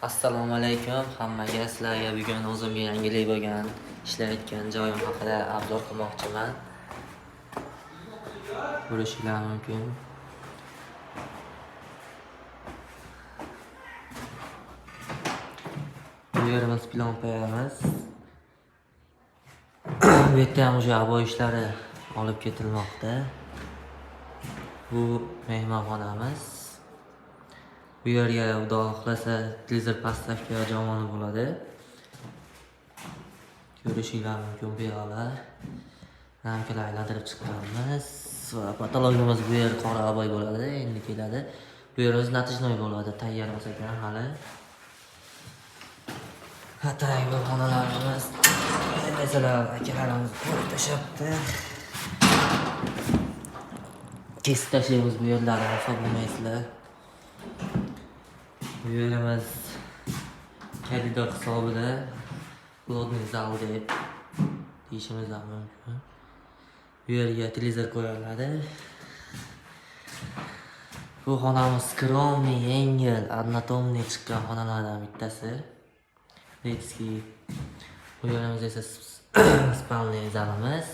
Assalomu alaykum hammaga. Sizlarga bugun o'zimga yangilik bo'lgan ishlayotgan joyim haqida obzor qilmoqchiman. Ko'rishinglar mumkin. Bu yerimiz plonpayamiz. Bu yerda ham o'sha oboy ishlari olib ketilmoqda. Bu mehmonxonamiz. Bu yerga Xudo xohlasa televizor поставка jamoni bo'ladi. Ko'rishinglar mumkin bu yoqlar. Ramkalar aylantirib chiqqanmiz va patologimiz bu yer qora oboy bo'ladi, endi keladi. Bu yerimiz натяжной bo'ladi, tayyor emas ekan hali. Hatay bu xonalarimiz masalan akalarimiz qo'yib tashlabdi. Kesib tashlaymiz bu yerlarni, xafa bo'lmaysizlar. Bu yerimiz koridor hisobida плотный zal deb deyishimiz ham mumkin. Bu yerga televizor qo'yiladi. Bu xonamiz скромный, yengil, однотонный chiqqan xonalardan bittasi. Детский. Bu yerimiz esa спальный zalimiz.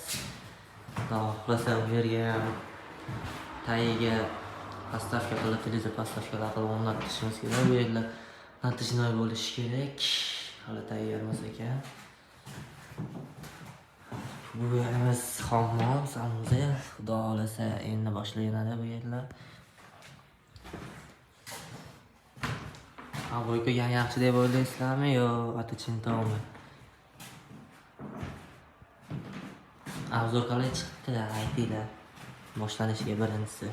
Xudo xohlasa bu yerga ham tagiga поставка qilib, televizor поставка lar qilib o'rnatishimiz kerak. Bu yerlar натяжной bo'lishi kerak. Hali tayyor emas ekan. Bu yerimiz hammom, санузел. Xudo xohlasa endi boshlanadi bu yerlar. Oboy qo'ygan yaxshi deb o'ylaysizlarmi yo atachintomi? Obzor qalay chiqdi, aytinglar. Boshlanishiga birinchisi.